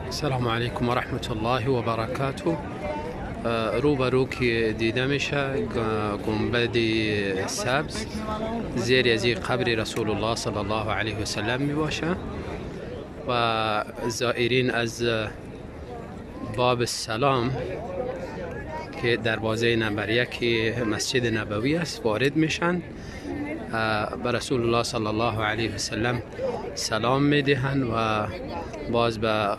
السلام علیکم و رحمت الله و برکاته. روبرو که دیده میشه گنبد سبز زیر از قبر رسول الله صلی الله علیه و سلم می باشه و زائرین از باب السلام که دروازه نمبر 1 مسجد نبوی است وارد میشن، به رسول الله صلی الله علیه و سلم سلام میدهند و باز به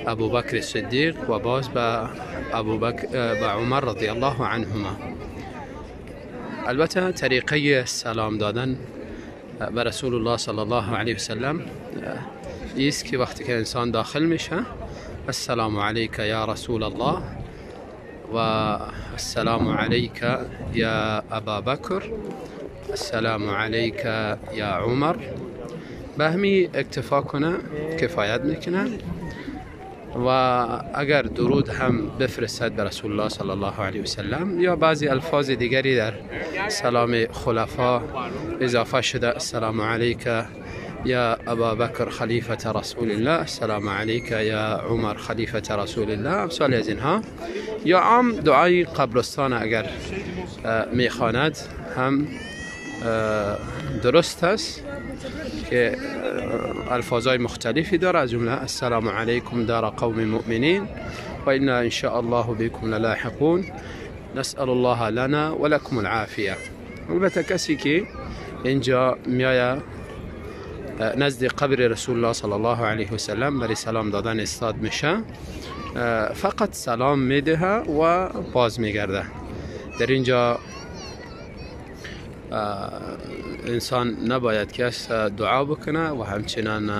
ابوبکر صدیق و باز به ابوبکر به عمر رضی الله عنهما. البته طریقه سلام دادن به رسول الله صلی الله علیه و سلم ایست که وقتی که انسان داخل میشه السلام علیک یا رسول الله و السلام علیک یا ابابکر السلام علیک یا عمر، به همی اکتفا کنه کفایت میکنه و اگر درود هم بفرستد به رسول الله صلی الله علیه و سلم یا بعضی الفاظ دیگری در سلام خلفا اضافه شده، السلام علیک یا ابابکر خلیفة رسول الله، السلام علیک یا عمر خلیفة رسول الله، امثال از اینها. یا عام دعای قبرستان اگر میخواند هم درست است که الفاظای مختلفی داره، از جمله السلام علیکم دار قوم مؤمنین و انا ان شاء الله بكم للاحقون نسأل الله لنا ولكم العافیه. البته کسی که اینجا میآید نزد قبر رسول الله صلی الله علیه و سلم برای سلام دادن استاد میشه، فقط سلام میده و باز میگرده. در اینجا انسان نباید که دعا بکنه و همچنان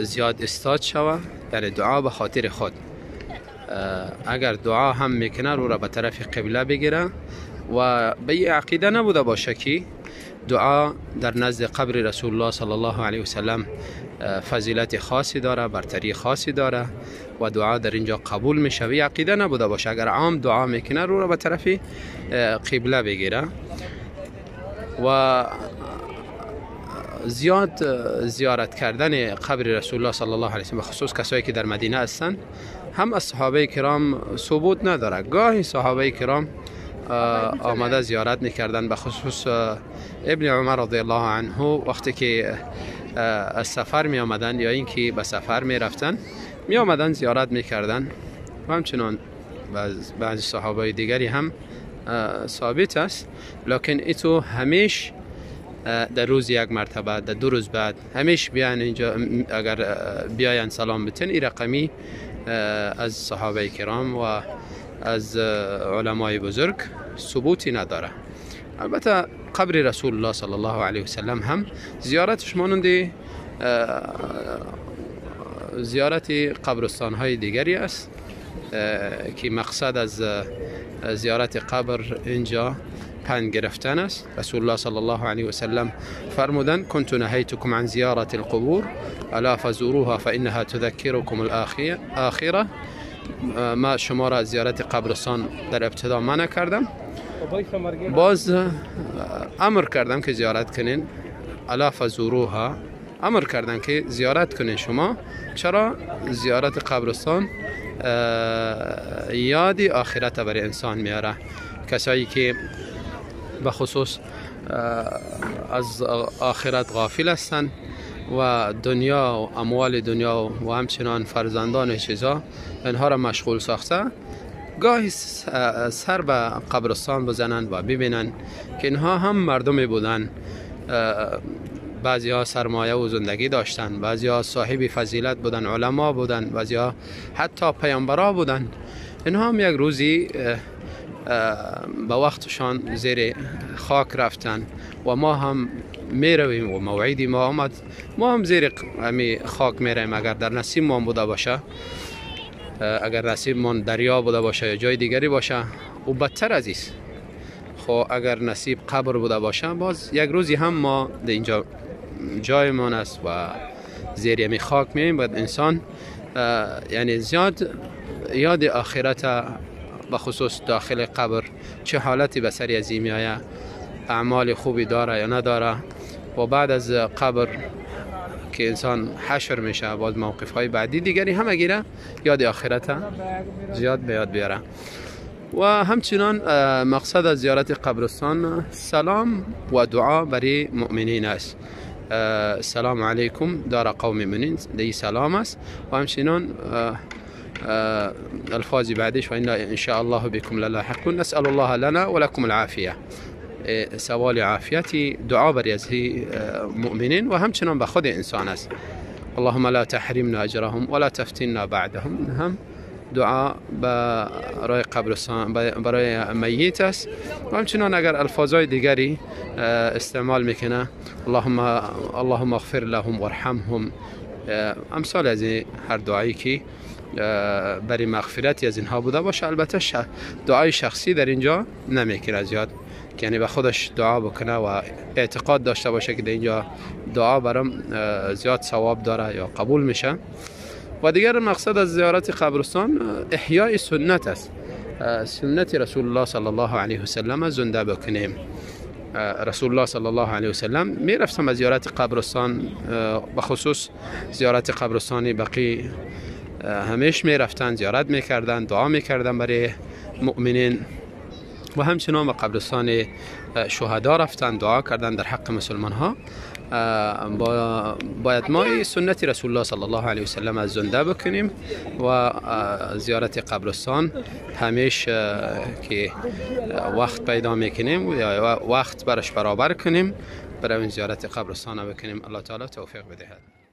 زیاد استاد شوه، یعنی دعا به خاطر خود. اگر دعا هم میکنه رو را به طرف قبله بگیره و به این عقیده نبوده باشه که دعا در نزد قبر رسول الله صلی الله علیه و سلم فضیلت خاصی داره، برتری خاصی داره و دعا در اینجا قبول میشه، به عقیده نبوده باشه. اگر عام دعا میکنه رو را به طرف قبله بگیره و زیاد زیارت کردن قبر رسول الله صلی الله علیه و سلم، خصوص کسایی که در مدینه هستند، هم از صحابه کرام ثبوت نداره. گاهی صحابه کرام آمده زیارت میکردن، به خصوص ابن عمر رضی الله عنه وقتی که از سفر می آمدن یا اینکه به سفر می رفتن می آمدن زیارت میکردن و همچنان بعضی صحابه دیگری هم ثابت است. لکن ایتو همیش در روز یک مرتبه، در 2 روز بعد همیش بیان اینجا، اگر بیاین سلام بتن، این رقمی از صحابه کرام و از علمای بزرگ ثبوتی نداره. البته قبر رسول الله صلی الله علیه و سلم هم زیارتش مانند زیارت قبرستان های دیگری است که مقصد از زیارت قبر اینجا پند گرفتن است. رسول الله صلی الله علیه و سلم فرمودن كنت نهیتکم عن زیارت القبور الا فزوروها فانها تذکرکم الاخره. ما شما را زیارت قبرستان در ابتدا منع کردم، باز امر کردم که زیارت کنین، الا فزوروها، امر کردن که زیارت کنین شما. چرا؟ زیارت قبرستان یاد آخرت برای انسان میاره. کسایی که به خصوص از آخرت غافل هستند و دنیا و اموال دنیا و همچنان فرزندان چیزا اینها را مشغول ساخته، گاهی سر به قبرستان بزنن و ببینن که اینها هم مردمی بودن، بعضی ها سرمایه و زندگی داشتن، بعضی ها صاحب فضیلت بودن، علما بودن، بعضی ها حتی پیامبرا بودن. اینها هم یک روزی به وقتشان زیر خاک رفتن و ما هم می رویم و موعد ما آمد، ما هم زیر خاک می رویم. اگر در نصیب ما بوده باشه، اگر نصیب ما دریا بوده باشه یا جای دیگری باشه، او بدتر از ایست. خب اگر نصیب قبر بوده باشه، باز یک روزی هم ما در اینجا جایمان است و زیر می خاک میایم. باید انسان یعنی زیاد یاد آخرت، به خصوص داخل قبر چه حالتی به سر از میآید، اعمال خوبی داره یا نداره، و بعد از قبر که انسان حشر میشه، باز موقف های بعدی دیگری همه گیره یاد آخرت زیاد به یاد بیاره. و همچنان مقصد از زیارت قبرستان سلام و دعا برای مؤمنین است. سلام علیکم دار قوم مؤمنین، دی سلام است. و همچنان الفاظ بعدش و ان شاء الله بكم للاحقون نسأل الله لنا ولكم العافیه، سوال عافیتی دعا برای از مؤمنین و همچنان به خود انسان است. اللهم لا تحرمنا اجرهم ولا تفتنا بعدهم، هم دعا برای قبرستان برای میت است. و همچنان اگر الفاظای دیگری استعمال میکنه، اللهم اغفر لهم وارحمهم، امثال از هر دعایی که برای مغفرت از اینها بوده باشه. البته دعای شخصی در اینجا نمیکنه زیاد، یعنی به خودش دعا بکنه و اعتقاد داشته باشه که در اینجا دعا برام زیاد ثواب داره یا قبول میشه. و دیگر مقصد از زیارت قبرستان احیای سنت است، سنت رسول الله صلی الله علیه و سلم زنده بکنیم. رسول الله صلی الله علیه و سلم میرفتم از زیارت قبرستان، به خصوص زیارت قبرستان بقیع همیش میرفتن، زیارت میکردن، دعا میکردن برای مؤمنین. و همچنان به قبرستان شهدا رفتن، دعا کردن در حق مسلمان ها. باید ما سنت رسول الله صلی الله علیه و سلم از زنده بکنیم و زیارت قبرستان همیش که وقت پیدا میکنیم و وقت برش برابر کنیم برای زیارت قبرستان بکنیم. الله تعالی توفیق بدهد.